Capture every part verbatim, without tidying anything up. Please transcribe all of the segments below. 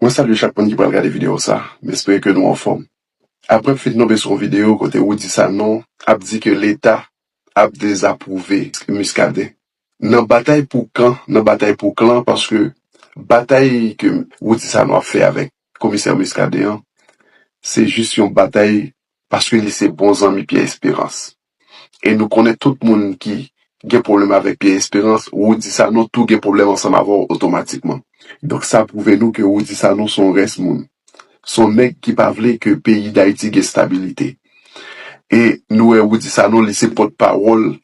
Mwen salye chak moun ki pral gade videyo sa. M espere ke nou anfòm. Apre m fin tonbe sou yon videyo kote Roudy Sanon ap di ke Leta ap dezapwouve Muscadin. Nan batay pou kan, nan batay pou klan, paske batay ke Roudy Sanon ap fè avèk komisè Muscadin an, se jis yon batay paske li se bon zanmi Pierre Espérance. E nou konnen tout moun ki gen pwoblèm avèk Pierre Espérance, Roudy Sanon tou gen pwoblèm ansanm avè w otomatikman. Donk sa pwouve nou ke Roudy Sanon se yon rès moun. Se yon nèg ki pa vle ke peyi Dayiti gen stabilite. E nou wè Roudy Sanon, li se pòtpawòl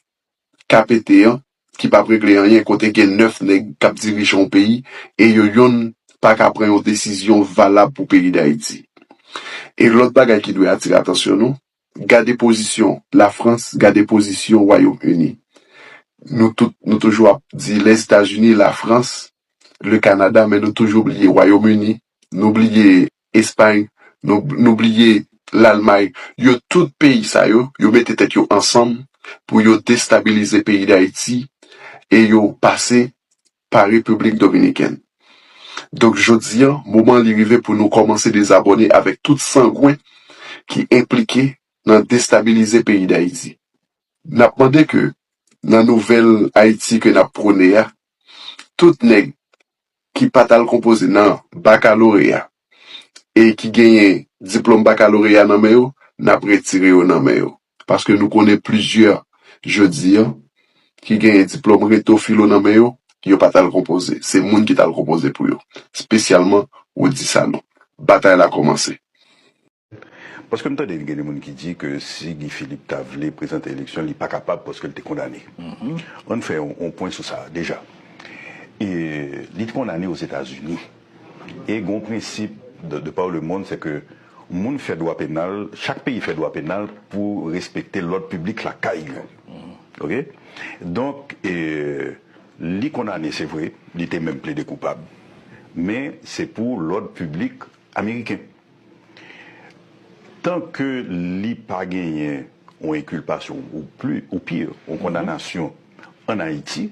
K P T an, ki p ap regle anyen, kote gen nèf nèg k ap dirije yon peyi, e yo yonn pa ka pran yon desizyon valab pou peyi Dayiti. E lòt bagay ki dwe atire atansyon nou, gade pozisyon Lafrans, gade pozisyon Wayòm Ini. Nou tout, nou toujou ap di Lèzetazini, Lafrans, le Kanada, men nou toujou bliye Wayòm Ini, nou bliye Espay, nou, nou bliye Lalmay. Yo tout peyi sa yo, yo mete tèt yo ansanm pou yo destabilize peyi Dayiti e yo pase pa Repiblik Dominikèn. Donk, jodi a, moman li rive pou nou kòmanse dezabòne avèk tout sangwen ki enplike nan destabilize peyi Dayiti. N ap mande ke nan nouvèl Ayiti ke n ap pwone a, tout nèg ki pa t al konpoze nan bakaloreya e ki genyen diplòm bakaloreya nan men yo, n ap retire yo nan men yo. Paske nou konnen plizyè jodi a ki genyen diplòm reto filo nan men yo, yo pa t al konpoze. Se moun ki t al konpoze pou yo. Espesyalman Roudy Sanon. Batay la kòmanse. Paske m tande gen de moun ki di ke si Guy Philippe ta vle prezante eleksyon, li pa kapab paske l te kondane. Ann fè yon, yon pwen sou sa deja. E, li te kondane Ozetazini. E gen yon prensip de, de par le monde, se ke moun fè dwa penal, chak peyi fè dwa penal pou respekte lòd piblik lakay yo. Oke? Donk, e, li kondane, se vre, li te menm plede koupab, men se pou lòd piblik ameriken. Tan ke li pa genyen yon enkilpasyon ou pli, ou pi, yon kondanasyon ann Ayiti,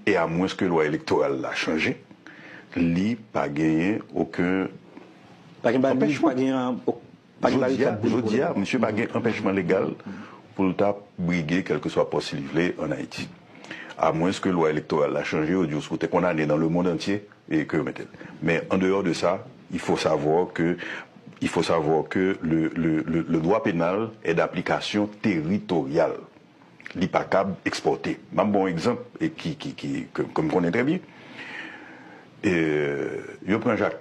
e amwenske lwa elektoral la chanje, li pa genyen okenn Pa gen ba- Anpèchman. Pa gen an- pa gen Jodi a, barikad pou li jodi a, pran. Misye pa gen anpèchman legal pou l ta brige kèlkeswa pòs li vle ann Ayiti. Amwenske lwa elektoral la chanje, yo di w si w te kondane dans le monde entier e ke yo mete l. Men en dehors de ça, il faut savoir que, il faut savoir que le, le, le, le droit pénal est d'application territoriale. Li pa kab ekspòte. M ap ba w yon egzanp e ki, ki, ki, ke, ke m konnen trè byen. E, yo pran Jak